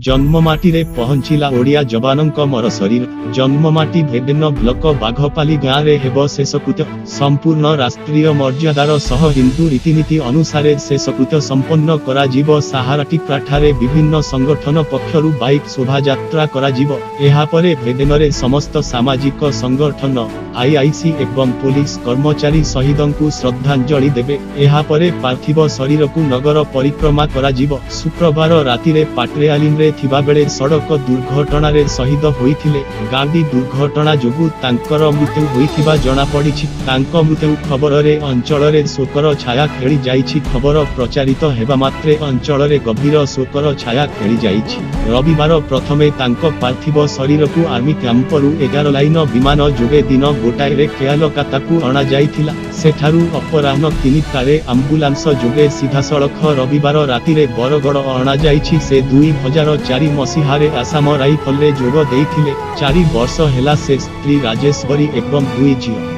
ଜନ୍ମମାଟିରେ ପହଞ୍ଚିଲା ଓଡ଼ିଆ ଯବାନଙ୍କ ମରଶରୀର। ଜନ୍ମମାଟି ଭେଡେନ ବ୍ଲକ ବାଘପାଲି ଗାଁରେ ହେବ ଶେଷକୃତ୍ୟ। ସମ୍ପୂର୍ଣ୍ଣ ରାଷ୍ଟ୍ରୀୟ ମର୍ଯ୍ୟାଦାର ସହ ହିନ୍ଦୁ ରୀତିନୀତି ଅନୁସାରେ ଶେଷକୃତ୍ୟ ସମ୍ପନ୍ନ କରାଯିବ। ସାହାରାଟିପ୍ରାଠାରେ ବିଭିନ୍ନ ସଂଗଠନ ପକ୍ଷରୁ ବାଇକ୍ ଶୋଭାଯାତ୍ରା କରାଯିବ। ଏହାପରେ ଭେଡେନରେ ସମସ୍ତ ସାମାଜିକ ସଂଗଠନ, ଆଇଆଇସି ଏବଂ ପୋଲିସ କର୍ମଚାରୀ ଶହୀଦଙ୍କୁ ଶ୍ରଦ୍ଧାଞ୍ଜଳି ଦେବେ। ଏହାପରେ ପାର୍ଥିବ ଶରୀରକୁ ନଗର ପରିକ୍ରମା କରାଯିବ। ଶୁକ୍ରବାର ରାତିରେ ପାଟ୍ରୋଲିଂରେ ଥିବାବେଳେ ସଡ଼କ ଦୁର୍ଘଟଣାରେ ଶହୀଦ ହୋଇଥିଲେ। ଗାଡ଼ି ଦୁର୍ଘଟଣା ଯୋଗୁଁ ତାଙ୍କର ମୃତ୍ୟୁ ହୋଇଥିବା ଜଣାପଡ଼ିଛି। ତାଙ୍କ ମୃତ୍ୟୁ ଖବରରେ ଅଞ୍ଚଳରେ ଶୋକର ଛାୟା ଖେଳିଯାଇଛି। ଖବର ପ୍ରଚାରିତ ହେବା ମାତ୍ରେ ଅଞ୍ଚଳରେ ଗଭୀର ଶୋକର ଛାୟା ଖେଳିଯାଇଛି। ରବିବାର ପ୍ରଥମେ ତାଙ୍କ ପାର୍ଥିବ ଶରୀରକୁ ଆର୍ମି କ୍ୟାମ୍ପରୁ 11 ଲାଇନ ବିମାନ ଯୋଗେ ଦିନ 1ଟାରେ କୋଲକାତାକୁ ଅଣାଯାଇଥିଲା। ସେଠାରୁ ଅପରାହ୍ନ 3ଟାରେ ଆମ୍ବୁଲାନ୍ସ ଯୋଗେ ସିଧାସଳଖ ରବିବାର ରାତିରେ ବରଗଡ଼ ଅଣାଯାଇଛି। ସେ 2004 ମସିହାରେ ଆସାମ ରାଇଫଲରେ ଯୋଗ ଦେଇଥିଲେ। 4 ବର୍ଷ ହେଲା ସେ ସ୍ତ୍ରୀ ରାଜେଶ୍ୱରୀ ଏବଂ ଦୁଇ ଝିଅ